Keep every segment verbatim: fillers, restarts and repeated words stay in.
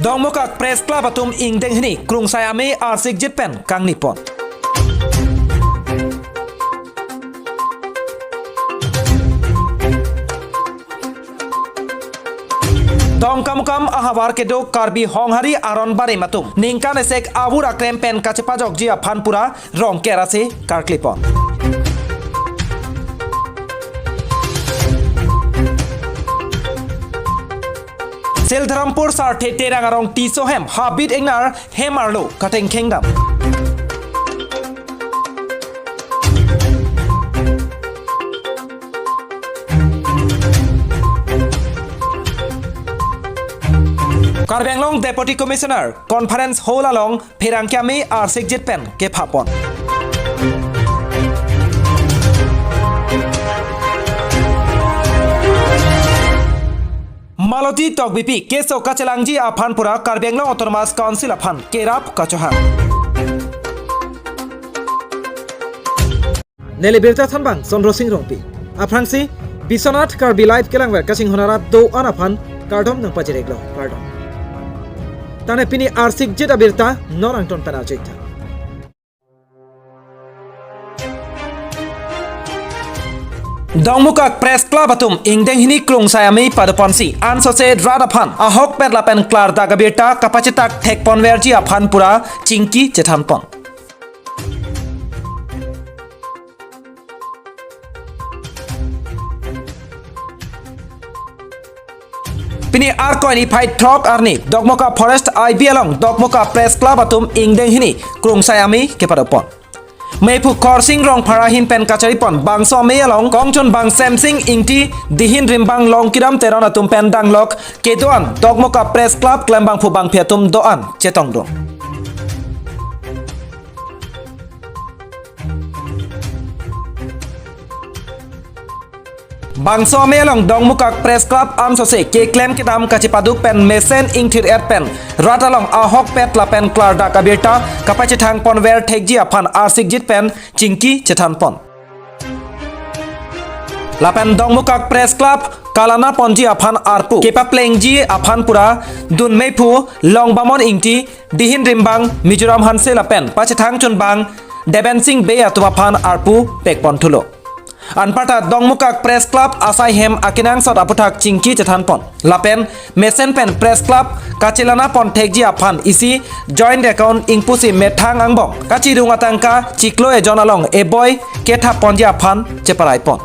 Dongmukak Press Club atum ingdeng hini Krungsai Amei arsikjit pen kangni pon. Dongkamukam ahavar kedo Karbi Honghari aron barim atum ningkan esek avur akrem pen kachepajokji aphan pura Rongker ase karkli pon. Sildharampur Sarthe Terang arong Tisso hem habit ingnar hem arlo katengkheng dam. Karbi Anglong Deputy Commissioner Conference Hall along Pherangke Amei arsikjit pen kepha pon. Maloti Tokbipi keso kachelangji aphan pura Karbi Anglong Autonomous Council aphan kerap kachohang. Neli birta thanbang Chandra Sing Rongpi. Aphrangsi Biswanath Karbi Live kelangver kachinghon arat do-an aphan kardom nangpajir-iklo, kardom. Tangte pini arsikjit abirta non angton pen arju-ik tha. Dongmukak Press Club atum ingdeng hini Krungsai Amei padoponsi ansose rat aphan ahokpet lapen klardak abirta kapachetak thekponverji aphan pura chingki chethanpon. Pini Arkoi niphai throk arni Dokmoka Forest I B along Dokmoka Press Club atum ingdeng hini Krungsai Amei kepadopon. Meiphu Khorsing Rongphar ahin pen kacharipon bangso amei along kongchunbang Semsing Ingti, dihin rimbang Longkiram Teron atum pen danglok kedo-an Dokmoka Press Club klembangphu bangphi atum do-an chetongdun. Bangso amei along Dongmukak Press Club ansose keklem kedam kachepaduk pen mesen ingthir-et pen rat along ahokpet lapen klardak abirta kapachethangponver thekji aphan arsikjit pen chingki chethanpon. Lapen Dongmukak Press Club kalanaponji aphan arpu kepaplengji aphan pura dun meiphu Longbamon Ingti, dihin rimbang Mizoram Hanse lapen pachethangchunbang Deben Sing Bey atum aphan arpu pekpon thulo. Anparta Dongmukak Press Club asai hem akenangsot aputhak chingki chethanpon. Lapen mesen pen Press Club kachelanapon thekji aphan isi joint account ingpusi methang angbong kachirung atangka chiklo ejon along eboi kethapponji aphan cheparaipon.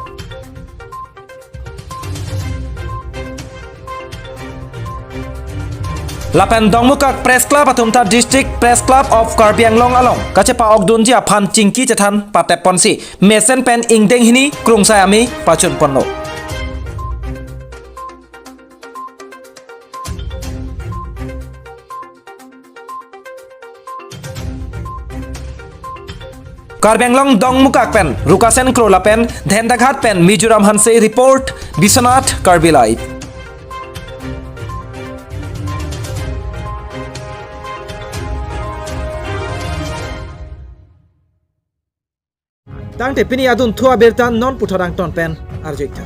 Lapen Dongmukak Press Club atum ta District Press Club of Karbi Anglong along kachepa-okdunji aphan chingki chethan patepponsi mesen pen ingdeng hini Krungsai Amei pachunponlo. Karbi Anglong Dongmukak pen Rukasen Kro lapen Dhendaghat pen Mizoram Hanse report, Biswanath Karbi Live. Tangte pini adunthu abirta non puthot angton pen arju-ik tha.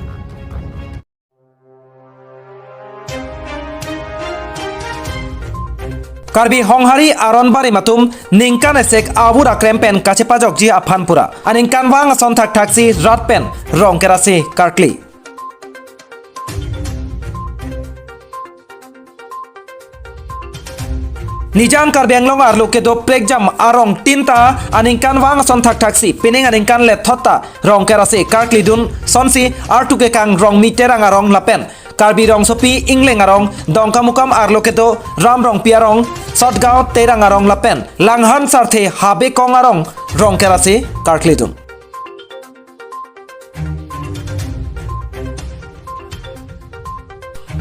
Karbi Honghari aron barim atum ningkan esek avur akrem pen kachepajokji aphan pura aningkanvang ason thakthaksi rat pen Rongker ase karkli. Nijang Karbi Anglong arlo kedo prekjam arong tin ta aningkanvang ason thakthaksi pining aningkan lethot ta Rongker ase karklidun sonsi artu kekang Rongmi Terang arong lapen Karbi Rongsopi Ingleng arong, Dongkamukam arlo kedo Ram Rongpi arong, Satgaon Terang arong lapen Langhan Sarthe Habe Kong arong Rongker ase karklidun.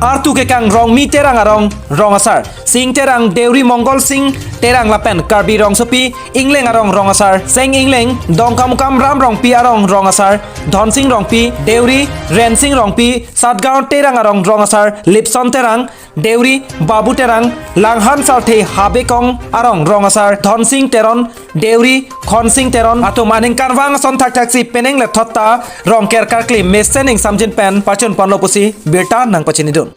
Artu kekang Rongmi Terang arong rong asar Sing Terang, Deuri Mongol Sing Terang lapen Karbi Rongsopi Ingleng arong rong asar Seng Ingleng, Dongkamukam Ram Rongpi arong rong asar Dhonsing Rongpi, Deuri Rensing Rongpi, Satgaon Terang arong rong asar Lipson Terang, Deuri Babu Terang, Langhan Sarthe Habe Kong arong rong asar Dhonsing Teron, Deuri Khonsing Teron atum aningkanvang ason thakthaksi pining lethot ta Rongker karkli mesen ingsamjin pen pachunponlo pusi birta nangpachinidun.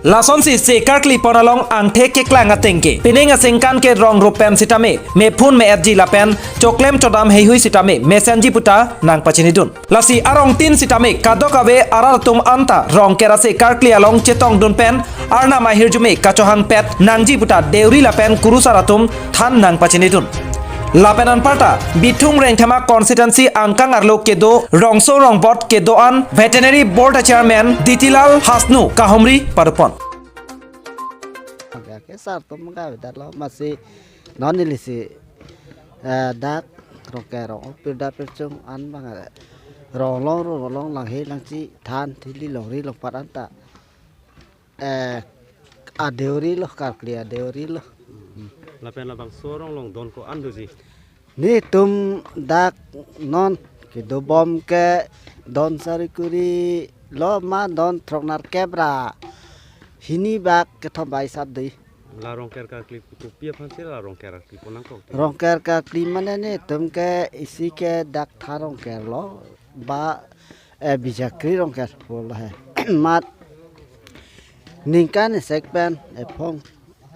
Lasonsi se karkli pon along angthek keklang ateng ke pining aningkan ke rong rup pen sitame mephun me-etji lapen choklem chodam heihui sitame mesenji puta nangpachinidun. Lasi arongtin sitame kadokave arat atum anta Rongker ase karkli along chetongdun pen arnam ahirjume kachohangpet nangji puta deuri lapen kurusar atum than nangpachinidun. Lapen anparta Bithung Rengthama constituency angkang arlo kedo rongso rongbot kedo-an Veterinary Board Chairman Ditilal Hasnu kahumri padopon. Oke, oke, sar tum ga vedat lo masi non neli si, eh, dak Rongker rong pirda pirchung an bang, eh, rong long rong long langhe langchi than thili longri longpat anta, eh, adeuri lo, karkli adeuri lo. Lapen labangso arong along don ko-an doji? Netum dak non kedobom ke don sari kuri lo ma don throknerkep ra hini bak kethom bai sat dei. La Rongker karkli kopi aphansi la Rongker karkli pon nangkok? Rongker karkli mane netum ke isi ke dak tha Rongker lo ba, eh, bijakri Rongker pulo he. Mat ningkan isek pen ephong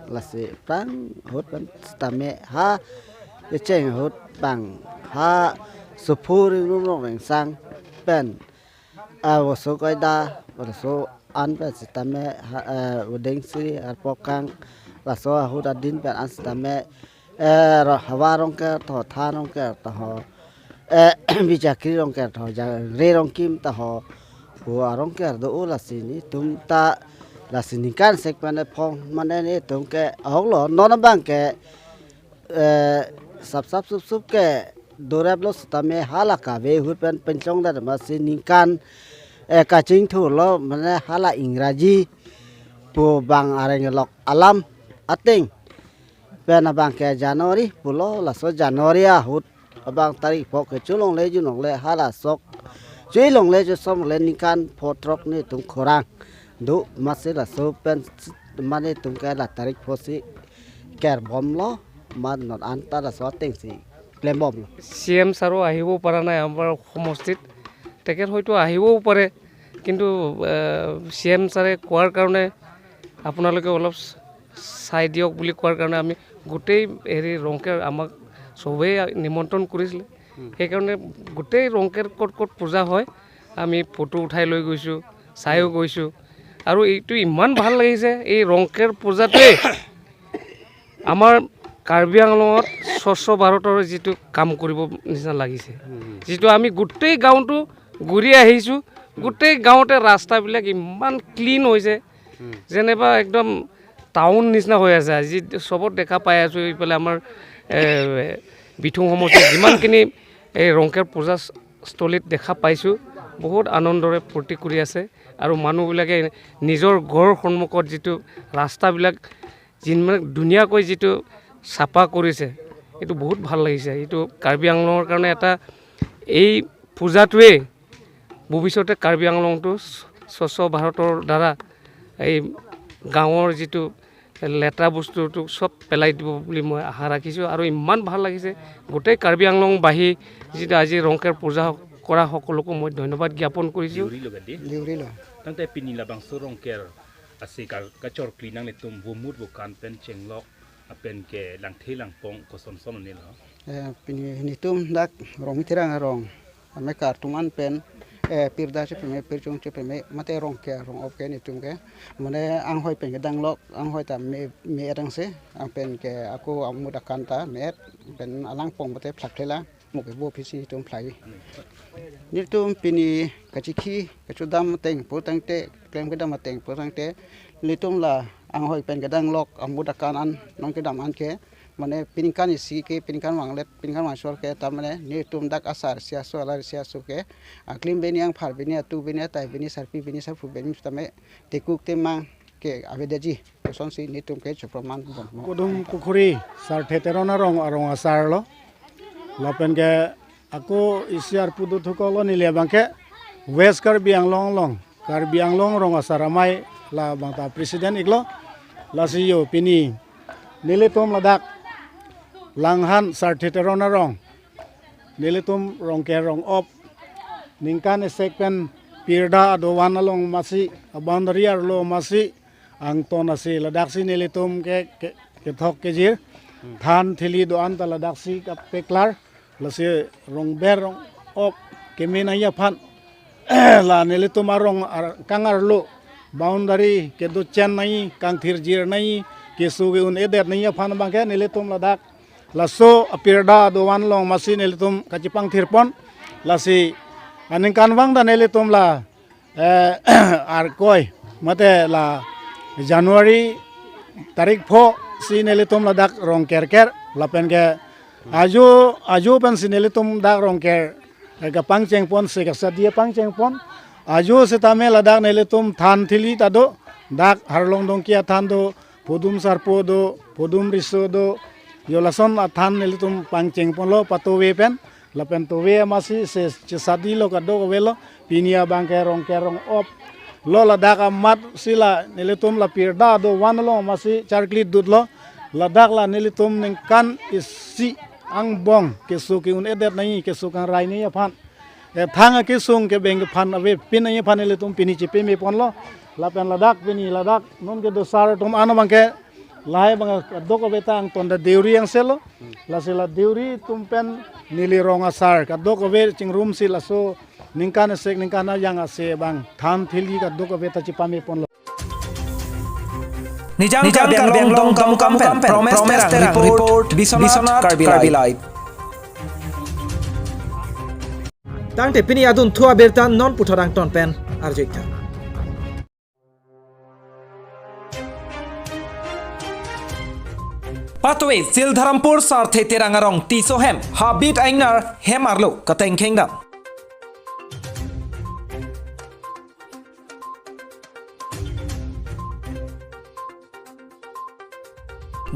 lasi prang ahut pen sitame ha kecheng ahut bang ha Suphu Ringrum Rongrengsang pen, ah, Voso Koida, Voso an pen sitame ha, eh, Udeng Sri Arpokang, laso ahut adin pen an sitame, eh, ro-, Havar Rongker tho, Than Rongker tho, eh, Bijakri Rongker tho, Jangre Rongkim tho, pu arongker do-o lasi netum ta lasi ningkan isek pen ephong mane netum ke ahok lo non abang ke, eh, sap sap sup sup ke dorep lo sitame hala kave ahut pen penchong da masi ningkan, eh, kachingthur lo mane hala Ingraji pu bang areng lok alam ateng pen abang ke January pulo, laso January ahut abang tarik pho ke chulongle junongle hala sok chuilongle chusom le ningkan pho throk netum khorang do masi laso pen mane netum ke la tarik pho si kerbom lo, man non anta laso ateng si klembom lo. CM এম ছাৰো আহিব পৰা নাই আমাৰ সমষ্টিত, তেখেত হয়তো আহিবও পাৰে, কিন্তু চি এম ছাৰে কোৱাৰ কাৰণে আপোনালোকে অলপ চাই দিয়ক বুলি কোৱাৰ কাৰণে আমি গোটেই হেৰি ৰংকেৰ আমাক চবেই নিমন্ত্ৰণ কৰিছিলে। সেইকাৰণে গোটেই ৰংকেৰ ক'ত ক'ত পূজা হয় আমি ফটো উঠাই লৈ গৈছোঁ, চাইও গৈছোঁ। আৰু এইটো ইমান ভাল লাগিছে, এই ৰংকেৰ পূজাটোৱে আমাৰ কাৰ্বি আংলঙত স্বচ্ছ ভাৰতৰ যিটো কাম কৰিব নিচিনা লাগিছে, যিটো আমি গোটেই গাঁৱটো ঘূৰি আহিছোঁ, গোটেই গাঁৱতে ৰাস্তাবিলাক ইমান ক্লিন হৈছে, যেনিবা একদম টাউন নিচিনা হৈ আছে। আজি চবত দেখা পাই আছোঁ, এইফালে আমাৰ, এ, বিথুং সমষ্টিত যিমানখিনি এই ৰংকেৰ পূজা স্থলীত দেখা পাইছোঁ, বহুত আনন্দৰে ফূৰ্তি কৰি আছে। আৰু মানুহবিলাকে নিজৰ ঘৰ সন্মুখত যিটো ৰাস্তাবিলাক যিমান ধুনীয়াকৈ যিটো চাফা কৰিছে, এইটো বহুত ভাল লাগিছে। এইটো কাৰ্বি আংলঙৰ কাৰণে এটা, এই পূজাটোৱে ভৱিষ্যতে কাৰ্বি আংলংটো স্বচ্ছ ভাৰতৰ দ্বাৰা এই গাঁৱৰ যিটো লেতেৰা বস্তুটো চব পেলাই দিব বুলি মই আশা ৰাখিছোঁ। আৰু ইমান ভাল লাগিছে, গোটেই কাৰ্বি আংলংবাসী যিটো আজি ৰংকেৰ পূজা কৰা সকলোকো মই ধন্যবাদ জ্ঞাপন কৰিছোঁ। Diuri lo gadi? Diuri lo. Tangte pini labangso rongker asi kal kachor klinang netum vomut vokan pen chenglok apen ke langthe langpong koson son ne lo? Eh, pini netum dak Rongmithirang arong amekar atum an pen, eh, pirda chepeme, pirchung chepeme, mate rongker rong-op ke netum ke mane anghoi pen kedanglok, anghoi ta me, me-et angse, ang pen ke ako amut akan ta me-et, pen alangpong mate phlak thela, mo ke bo phisi netum phlai. Netum pini kachikhi kachodam ateng pu tangte, klem kedam ateng pu tangte, netum la anghoi pen kedanglok amut akan an nong kedam an ke, mane peningkan isi ke, peningkan vanglet, peningkan vangsor ke, ta mane netum dak asar isi aso, alar isi aso ke aklim bini, angphar bini, atu bini, atai bini, sarpi bini, sarpo bini tame tekuk temang ke avedetji, kosonsi netum ke choproman bomlo. Kudum Pukhuri Sarthe Teron arong, arong asar lo. Lapen ke ako isi arpu dothuko lo, neli abang ke West Karbi Anglong along, Karbi Anglong Rong Asar Amei labang ta president iklo. Lasi yo pini nelitum ladak Langhan Sarthe Teron arong, nelitum rongker rong-op ningkan isek pen pirda adovan along masi, aboundary arlo masi, angton asi ladaksi nelitum ke, ke, kethok kejir. Than thili do-an ta ladaksi kapeklar. Lasi rongber rong-op keme nangji aphan. La nelitum arong ar-, kang arlo boundary kedo chen nangji, kangthirjir nangji, keso ke-un-edet nangji aphan abangke nelitum ladak laso apirda do-an along masi nelitum kachipangthirpon. Lasi aningkanvang ta nelitum la, eh, Arkoi mate la January tarik pho si nelitum ladak rong kerker lapen ke ajo, ajo pensi nelitum dak rong ker, eh, kapangchengpon, se kasadi pangchengpon. Ajo sitame ladak nelitum than thili ta do, dak Harlong Dongki athan do, Pudum Sarpo do, Pudum Riso do, yo lason athan nelitum pangchengponlo patove pen, lapen tove amasi se chesadilo, kadokave lo, pini abangke rong ker rong-op lo ladak amat si la nelitum la pirda do-an along masi charkli dutlo, ladak la nelitum ningkan isi angbong keso ke-un-edet nangji, keso kangrai nangji aphan. Ethang akesung kebeng kephan avepin nangji aphan nelitum pini chipemeponlo. Lapen ladak pini ladak non kedo sar atum ano abangke lahai abang kadokave ta angton ta deuri angselo. Lasi la deuri atum pen neli rong asar kadokave chingrumsi laso ningkan esek ningkan ajang ase abang than thili kadokave ta chipameponlo. Nijang Nijang Karbi Anglong Karbi Anglong Dongkamukam Dongkamukam pen pen Promes Promes Terang Terang report, report, Biswanath Biswanath Karbi Karbi Live. Live. Tangte pini adunthu abirta non puthot angton pen arju-ik tha. Patove Sildharampur Sarthe Terang arong Tisso hem habit a-ingnar hem arlo katengkheng dam.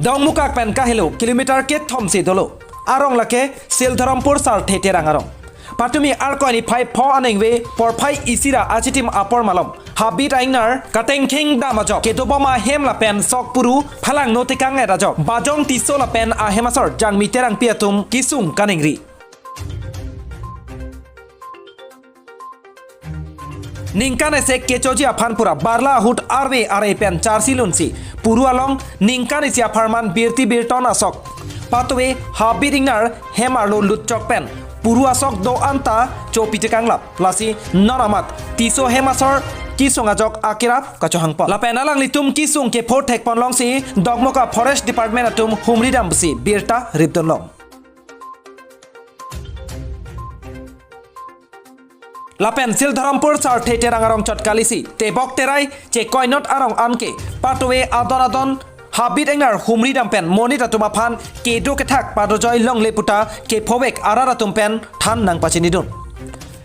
Dongmukak pen kahelo kilometer kethom si dolo. Arong lake Sildharampur Sarthe Terang arong. Patumi Arkoi niphai pho aningve porphai isi ra achitim apor malom habit a-ingnar katengkheng dam ajok kedobom ahem lapen sok puru phalangno tekang-et ajok Bajong Tisso lapen ahem asor Jangmi Terangpi atum kesung kaningri. Ningkan esek kechoji aphan pura barla ahut arve arei pen charsi lunsi puru along ningkan isi apharman birti birton asok patove habit a-ingnar hem arlo lutchok pen puru asok do-an ta chopi tekanglap. Lasi non amat Tisso hem asor kesung ajok akerap kachohangpon. Lapen alanglitum kesung kepho thekpon longsi Dokmoka Forest Department atum humri dam pusi birta ripdun long. Lapen Sildharampur Sarthe Terang arong chot kalisi tebok terai chekoinot arong anke patove adon adon habit a-ingnar humri dam pen monit atum aphan kedo kethak padojoi longle puta kephovek arat atum pen than nangpachinidun.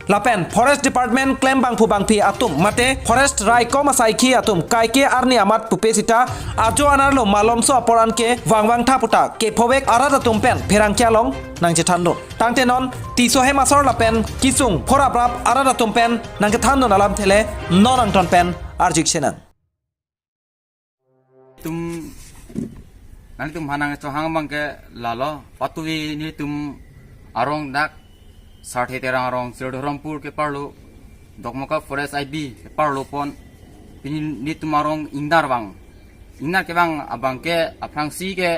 Lapen Forest Department klem bangphu bangphi atum mate Forest raikom asaikhi atum kaike arni amat pupe sita ajo anerlo malomso apor anke vangvang tha puta kephovek arat atum pen pherangke along nangchethandun. Tangte non Tisso hem asor lapen kesung phorap rap arat atum pen nangkethandun alamthe le non angton pen arju-ik sinang. Tum, nangtum hanang chohang abangke lalo, patove netum arong dak Sarthe Terang arong Sildharampur ke parlo, Dokmoka Forest I B ke parlo pon, pini netum arong ingnar vang. Ingnar kevang abangke aphrangsi ke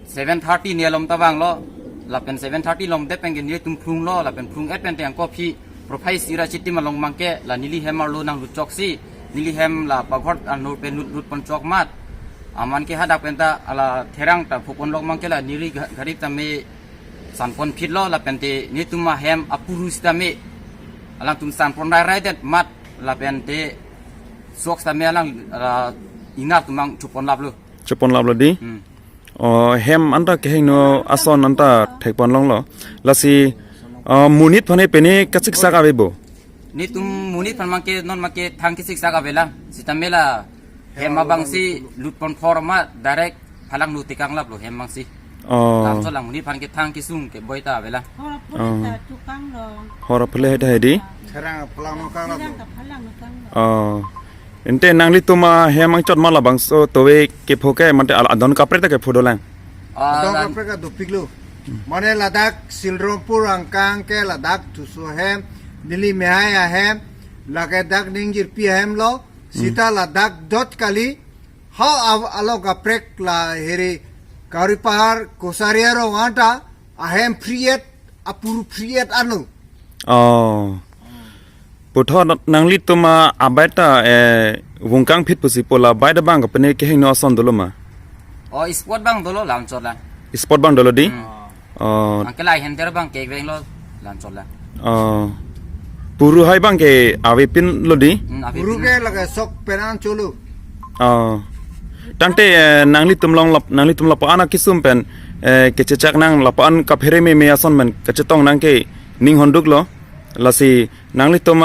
seven thirty ne alom ta vanglo, lapen seven thirty lom det pen ke netum phrunglo, lapen phrung-et pen te angko aphi porphai isi ra achitim along abangke la neli hem arlo nang lutchoksi, neli hem la paghor anur pen lut lutpon chok mat. Aman ke hadak pen ta ala therang ta phopon lok abangke la neli ga-, gari tame sanpon phitlo, lapen te netum ahem apuru sitame alangtum sanpon rairai det mat, lapen te sok sitame alang, ah, ingnar atum abang choponlaplo. Choponlaplo dei. Hmm. O, hem anta kehingno ason anta thekpon longlo. Lasi, ah, monit aphan pine kasiksak ave bo? Netum monit aphan abangke non abangke thang kesiksak avelang. Sitame la hem abangsi lutpon phor ma direct phalangno tekanglaplo hem abangsi. Oh. Lamso lang monit aphan ke thang kesung ke boi ta avelang. Hor aphulo Oh. ta tukang long. Hor aphulo ta hedi? Therang phalangno kanglaplo. Therang ta phalangno kanglaplo. Oh. Ante nanglitum ahem angchot ma labangso tove kepho ke mate al-, adon kaprek ta kepho dolang? Ah, adon lan- kaprek ta dopiklo. Mane ladak Sildharampur angkang ke ladak Tisso ahem, neli mehai ahem, lake dak ning jirpi ahem lo, Sita ladak dot kali, ha av-, along kaprek la heri Kauri Pahar Kosari arong anta ahem phri-et, apuru phri-et anu. Oh. Puthot nanglitum abai ta, eh, vungkang phit pusi pu la bai ta bang kapene kehingno ason dolo ma? Oh, spot bang dolo la anchot la. Spot bang dolo di? Hmm. Oh. Anke la henter bang kevenglo la anchot la. Oh. Puru hai bang ke avepinlo di? Hmm, avepin. Puru ke lake sok penan cholo. Oh. Tangte, eh, nanglitum along lap-, nanglitum lapu-an akesung pen, eh, kechechak nang lapu-an kaphere meme ason pen kachetong nang ke ning honduk lo. Lasi nanglitum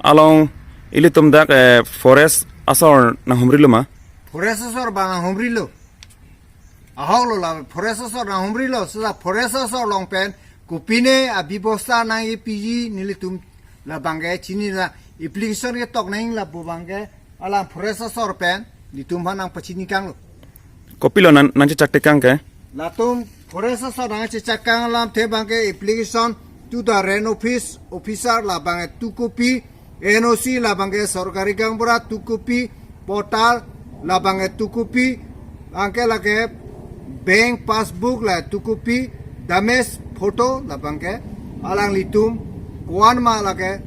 along ilitum dak, eh, forest asor nanghumrilo ma? Forest asor bang nanghumrilo. Ahok lo la forest asor nanghumrilo, seta forest asor along pen kopine abebosta nang-epiji nelitum labang ke chinilo, application ketok nang lapu bang ke alang forest asor pen nelitum aphan nangpachini kanglo. Kopilo nang, nangchechak tekang ke? Latum forest asor nangchechak kang alamthe bang ke application to the rent office officer labang ke two copy, N O C labang ke sorkari gaonbura two copy, patta labang ke two copy, anke lake bank passbook la two copy, damage photo labang ke alanglitum ko-an ma lake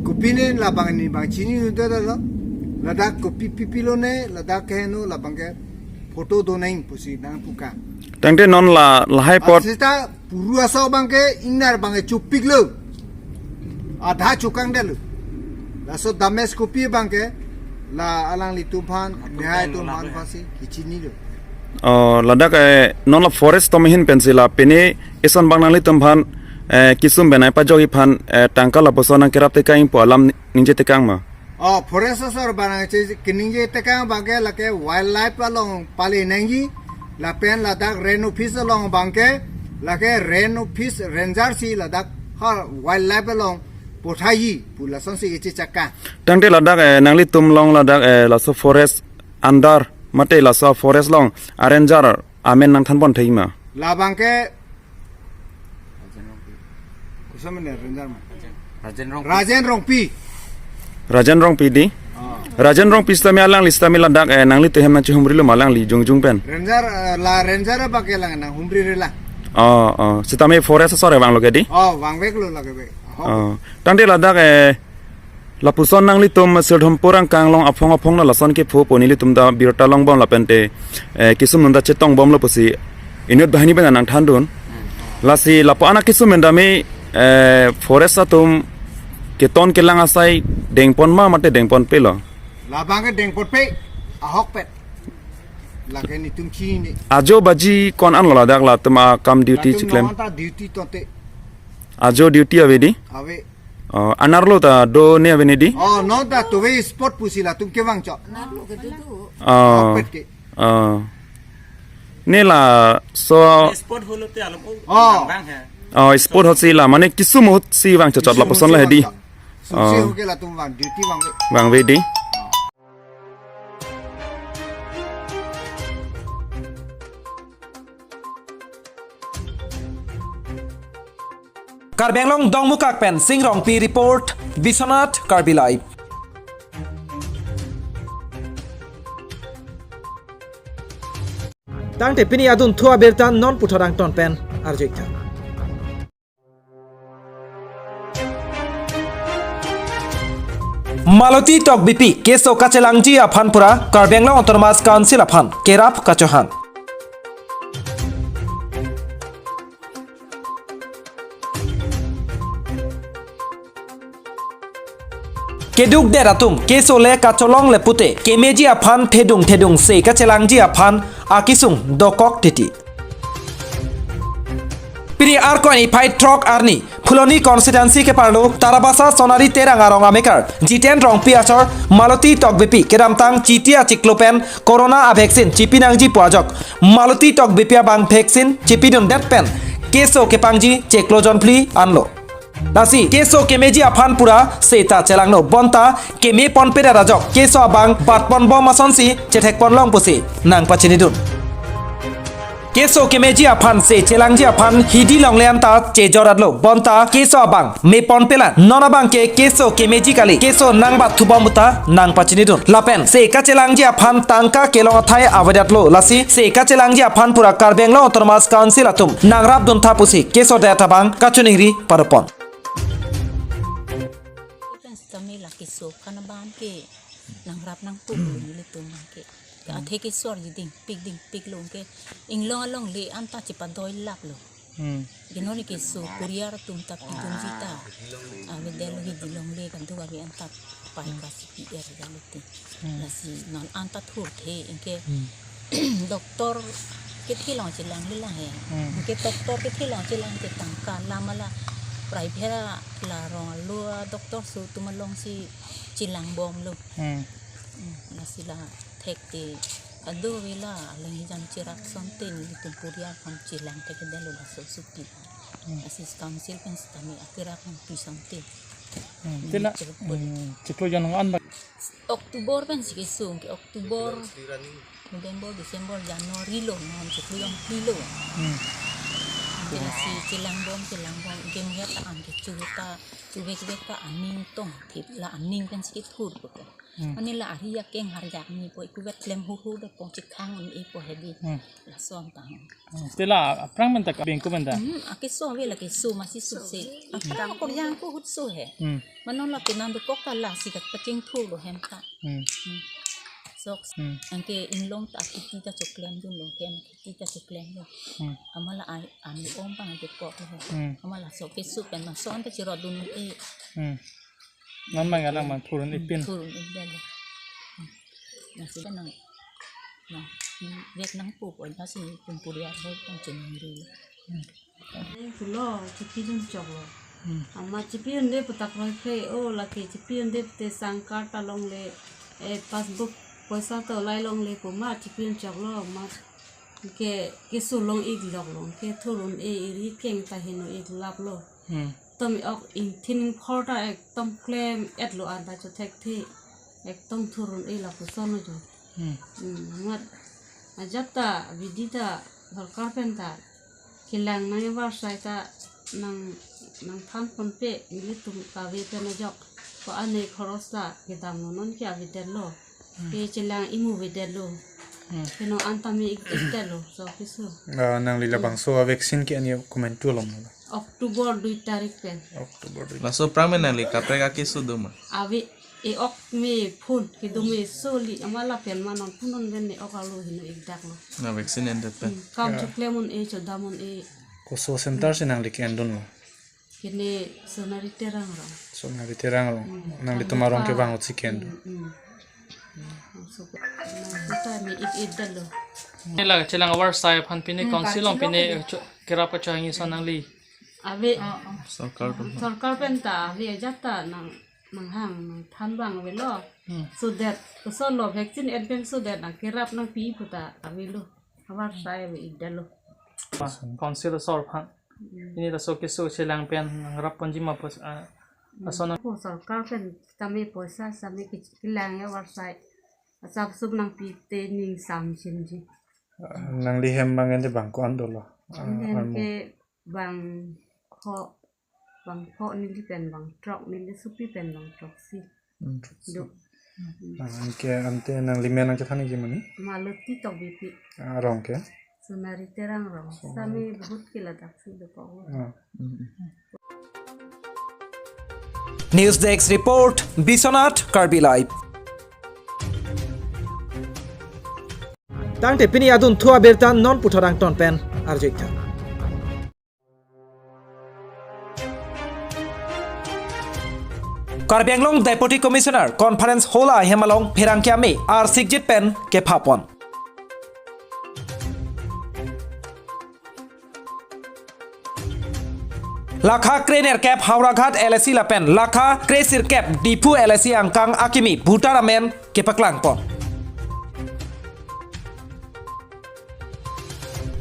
kopine labang ni bang chinidunde lo, ladak kopi pipilo ne, ladak keheno labang ke photo do nang pusi nangpu kang. Tangte non la lahai apot. Seta puru asor bang ke ingnar bang ke chopiklo. Adha chokangdetlo. Laso damage kopi bang ke la alanglitum aphan, nihai atum aphan pasi kachinilo. Oh, ladak, eh, non la forest atum ahin pensi la pine ison bang nanglitum aphan, eh, kesung pen ai pajokji aphan, eh, tangka lapuson nangkerap tekang pu alam ningje tekang ma? Oh, forest asor bang nangche keningje tekang bang ke lake wildlife along pale nangji, lapen ladak rent office along bang ke lake rent office ranger si ladak ha wildlife along pothai pu lasonsi kechechak kang. Tangte ladak, eh, nanglitum along ladak, eh, laso forest under mate laso forest along aranger amen nangthanpon thai ma? Labang ke Koson amen ranger ma? Rajen Rongpi. Rajen Rongpi. Rajen Rongpi di? Oh. Rajen Rongpi sitame alangli sitame ladak, eh, nanglitum ahem nangchehumrilo ma alangli jongjong pen? Ranger, eh, la ranger bang ke lang nanghumri rela. Oh, oh. Sitame forest asor vanglo ke di? Oh, vangveklo lake be. Oh. Oh. Tangte ladak, eh, lapuson nanglitum Sirthompur angkang along aphong aphong na lason kepho pu nelitum ta birta longbom lapente, eh, kesung nunda chetongbomlo pusi inut banghini pen nangthandun. Lasi lapu-an akesung pen tame, eh, forest atum keton kelang asai dengpon ma mate dengponpelo? Labang ke dengponpe, ahokpet. Lake nelitum chini. Ajo baji ko-an lo ladak latum akam duty latum chiklem? Non anta duty tonte. Ajo duty ave di? Ave. Oh, anerlo ta do ne ave ne di? Oh, non ta tove spot pusi latum kevang chot. Anerlo ke do do. Oh. Ahokpet ke. Oh. Ne laso spot holo te alom. Oh. Bang bang he. Oh, spot ahut si la, mane kesung ahut si vang chot chot lapuson la he di. Kesung ahut si vang chot. Sumsi Oh. Ahut ke latum vang duty vangve. Vangve di. Karbi Anglong Dongmukak pen Sing Rongpi report, Biswanath Karbi Live. Tangte pini adunthu abirta non puthot angton pen arju-ik tha. Maloti Tokbipi keso kachelangji aphan pura Karbi Anglong Autonomous Council aphan kerap kachohang. Keduk det atum keso le kacholongle pute kemeji aphan thedung thedung se kachelangji aphan akesung dokok titi. Pini Arkoi niphai throk arni Phuloni constituency keparlo Tarabasa Sonari Terang arong amekar Jiten Rongpi achor Maloti Tokbipi kedamtang Chiti achiklo pen corona a vaccine chipi nangji pu ajok Maloti Tokbipi abang vaccine chipidundet pen keso kepangji chiklo jonphli anlo. Lasi keso kemeji aphan pura seta chelangno bonta kemeponpedet ajok keso abang batponbom asonsi chethekponlong pusi nangpachinidun. Keso kemeji aphan se chelangji aphan hidi longle anta chejor-etlo. Bonta keso abang mepon pelan non abangke keso kemeji kali, keso nangbat thubom puta nangpachinidun. Lapen se kachelangji aphan tangka kelong athai avedet-lo. Lasi se kachelangji aphan pura Karbi Anglong Autonomous Council atum nangrapdun tha pusi kesodet abang kachiningri padopon. Ikan sitame la keso kan abangke nangrap nangpulu nelitum abangke. Ke athe kesor ji dingpik dingpiklo ke. Inglong alongle anta chepadoilaplo. Hmm. Ke non keso puriar atum ta pidunji ta, ah, avedetlo hidi longle kan tu kami anta pai ka si pi er jalo te. Hmm. Lasi non anta thurthe anke. Hmm. Doctor kethe along chelang le lang he. Hmm. Anke doctor kethe along chelang te tangka lam ala private la rong alo doctor aso atum alongsi chelangbomlo. Hmm. Hmm, lasi la thekte kadokave la alangli jam cherap asonte nelitum puriar aphan chelang thekthedetlo laso suti. Hmm. Lasi council pen sitame akerap nangpi asonte. Hmm. Neli tela, cherap pon. Hmm, chiklo jon an ba. October pensi keso ke October, November, December, January lo non chiklo jon phli lo. Hmm. Anke lasi chelangbom chelangbom anke muhet ta anke chuve ta chuve chuve ta aning tongthip la aning pensi kethur ko. Hmm. Mane la ari akeng harjak ni po ikuvet klem hurhur de pong chikhang un-e po hedi. Hmm. Lason ta. Hmm. Tela aphrang men ta ka bengko men ta. Hmm, akeso ave la keso masi suse. Aphrang akorjang ko hutso he. Hmm. Mane non la pinang dokok ta lasi kat pachingthurlo hem ta. Hmm. Hmm. Sok. Hmm. Anke inglong ta kheti ta choklemdunlo hem kheti ta choklemlo. Hmm. Amat la ai ani om pang dokoklo. Hmm. Amat laso keso pen lason ta chirotdun-e. Hmm. Non mang alang mang thurun-e pin. Thurun-e dali. Lasi nang, nang, vek nangpo po lasi pun puriar ho pon chiningri. Pulo, chipidun choklo. Hmm. Amat chipidunde pu ta kroikre, o lake chipidunde pute sangkar ta longle, eh, passbook poisa ta olai longle pu ma chipidun choklo, ma ke keso long-ikloklo, ke thurun-e eri keng ta heno-iklaplo. Hmm. Tom ok ingthin ingphor ta ekdom klem-etlo anta chothekthe. Ekdom thurun-e lapuson lo jo. Hmm. Hmm, amat ajat ta bidi ta sorkar pen ta kelang nang avarsai ta nang, nangthan ponpe nelitum kave pen ajok. Ko ane khoros ta kedamlo non ke avedetlo. Hmm. Ke chelang imu avedetlo. Hmm. Keno anta me ik-, ikdetlo, so keso. Ah, nangli labangso a vaccine ke-en komantu along lo? October dui tarik pen. October dui. Laso aphrang me nangli kaprek akeso do ma? Ave, e-ok me phone, kedo me soli, amat lapen ma non phone non pen ne-ok alo heno-ikdaklo. Na vaccine endet pen. Hmm, kam, ya, choklem un-e, chodam un-e. Koso center si nangli ke-endunlo? Kene Sonari Terang rong. Sonari Terang rong. Hmm. Nanglitum arong kevang ahut si ke-en. Hmm, hmm. Hmm. So, nang kita me ik-ikdetlo. Nela chelang avarsai aphan pine, hmm, council along pine, cho-, kerap kachohangji ason nangli? Ave. Oh, oh. Sorkar pen. Sorkar pen ta ave ajat ta nang, nanghang nangthan abang avelo. Hmm. Sodet, kosonlo vaccine en pen sodet nangkerap nangpi pu ta avelo. Avarsai ave-ikdetlo. Council asor aphan. Hmm. Pini laso keso chelang pen nangrap ponji ma pos-, ah, hmm, ason. Ko sorkar pen tame poisa sitame ke-, kelang ya avarsai. Asap sup nangpi te ning samsinji. Ah, nangli hem bang ente bang ko-an dolo? Ah, hem armu ke bangkho, bangkho neli pen bangthrok, neli sopi pen bangthroksi. Hmm. Do. Hmm. Ah, anke ante nangli men nangchethan-ikji ma ni? Maloti Tokbipi. Ah, arong ke? Sonari Terang rong. Sonari. Sitame bahut ke ladaksi dokok. Ah. Hmm. News Desk Report, Biswanath Karbi Live. Tangte pini adunthu abirta non puthot angton pen arju-iktha. Karbi Anglong Deputy Commissioner Conference Hall ahem along pherangke ame arsikjit pen kephapon. Lakha krenerkep Howraghat L A C lapen lakha kresirkep Diphu L A C angkang akimi voter amen kepaklangpon.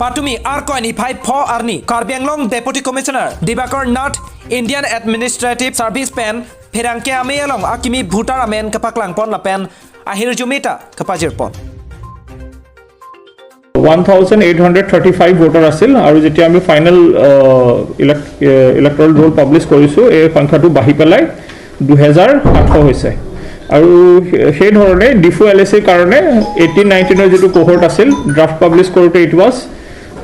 Patumi Arkoi niphai pho arni Karbi Anglong Deputy Commissioner Dibakar Nath Indian Administrative Service pen pherangke ame along akimi voter amen kepaklangpon lapen ahirjume ta kepajirpon. One thousand eight hundred thirty five voter আছিল আৰু যেতিয়া আমি final electoral roll publish কৰিছোঁ, এই সংখ্যাটো বাঢ়ি পেলাই দুহেজাৰ সাতশ হৈছে। আৰু সেই ধৰণে ডিফু এল এ চিৰ কাৰণে এইটিন নাইনটিনৰ যিটো কহৰ্ট আছিল, ড্ৰাফ্ট পাব্লিছ কৰোঁতে it was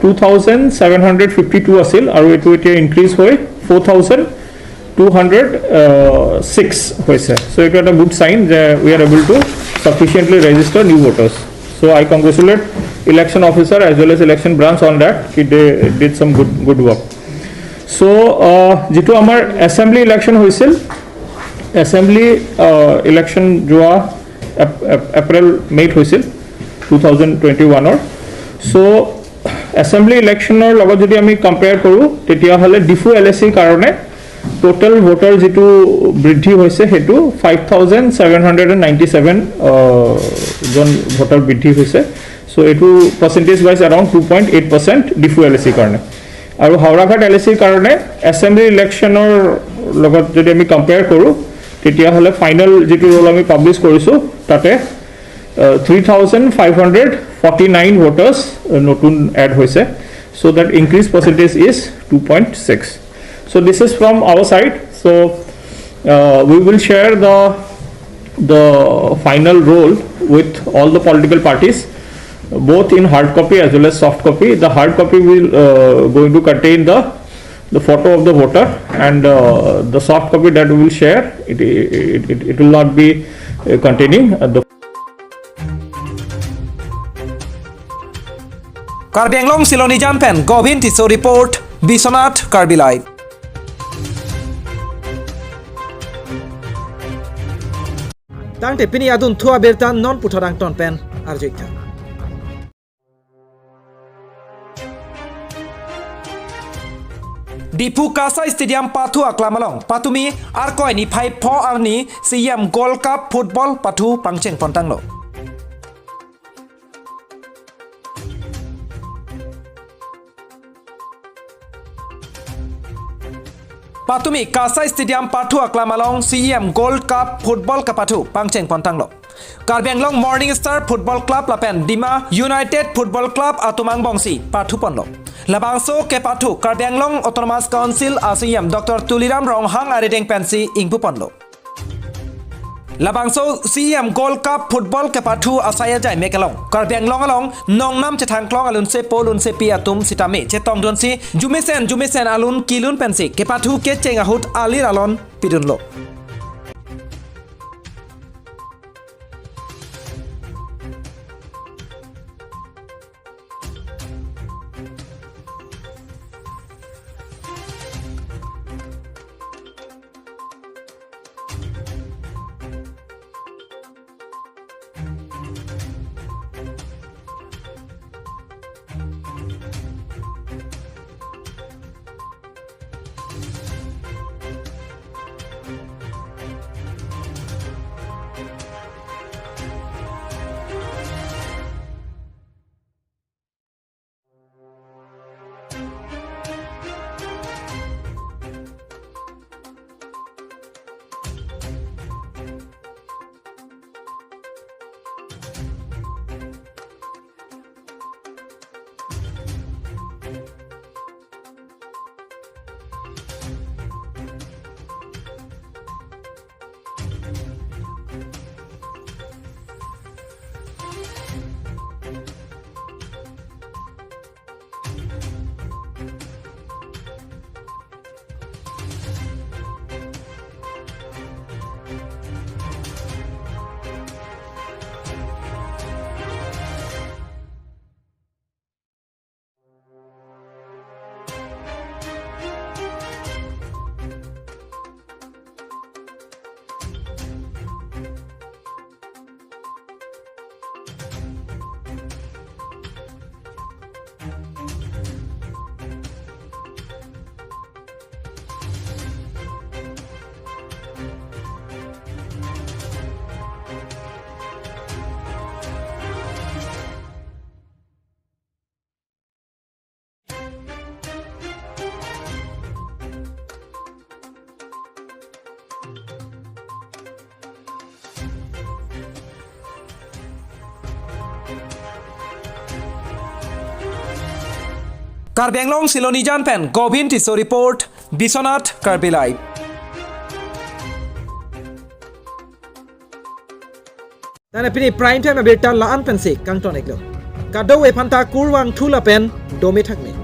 two thousand seven hundred fifty two আছিল আৰু এইটো এতিয়া ইনক্ৰিজ হৈ four thousand two hundred six হৈছে। চ' এইটো এটা গুড চাইন যে we are able to sufficiently register new voters. So I congratulate election officer as well as election branch on that. They did some good, good work. চ' যিটো আমাৰ assembly election হৈছিল, assembly election যোৱা app- app- April মে'ত হৈছিল two thousand twenty ওৱানৰ। চ' এছেম্বলি ইলেকশ্যনৰ লগত যদি আমি কম্পেয়াৰ কৰোঁ, তেতিয়াহ'লে ডিফু এল এ চিৰ কাৰণে টোটেল ভোটাৰ যিটো বৃদ্ধি হৈছে, সেইটো five thousand seven hundred and ninety seven জন ভোটাৰ বৃদ্ধি হৈছে। চ' এইটো percentage wise around two point eight percent Diphu L A চিৰ কাৰণে। আৰু হাওৰাঘাট এল এ চিৰ কাৰণে এছেম্বলি ইলেকশ্যনৰ লগত যদি আমি কম্পেয়াৰ কৰোঁ, তেতিয়াহ'লে ফাইনেল যিটো ৰোল আমি পাব্লিছ কৰিছোঁ, তাতে three thousand five hundred forty nine voters নতুন এড হৈছে। So that increase percentage is two point six. So this is from our side. So uh, we will share the the final roll with all the political parties, both in hard copy as well as soft copy. The hard copy will uh, going to contain the the photo of the voter, and uh, the soft copy that we will share, it, it, it, it will not be uh, containing uh, the Karbi Anglong Silonijan pen Govin Tisso report, Biswanath Karbi Live. Tangte pini adunthu abirta non puthot angton pen arju-ik tha. Diphu Kasai Stadium pathu aklam along patumi Arkoi niphai pho arni C E M Gold Cup football pathu pangcheng pontanglo. Patumi Kasai Stadium pathu aklam along C E M Gold Cup football kepathu pangcheng pontanglo. Karbi Anglong Morning Star Football Club lapen Dima United Football Club atum angbongsi pathu ponlo. Labangso kepathu Karbi Anglong Autonomous Council a C E M Doctor Tuliram Ronghang arideng pensi ingpu ponlo. Labangso C E M Gold Cup football kepathu asai ajai mek along Karbi Anglong along nongnam chethangklong alunsepo lunsepi atum sitame chetongdunsi jumesen jumesen alun kelun pensi kepathu kecheng ahut alir alon pidunlo. Karbi Anglong Silonijan pen Govin Tisso report, Biswanath Karbi Live. Tane pini Prime Time abirta la-an pensi kangton-iklo. Kadokave aphanta kurvangthu lapen dome thakme.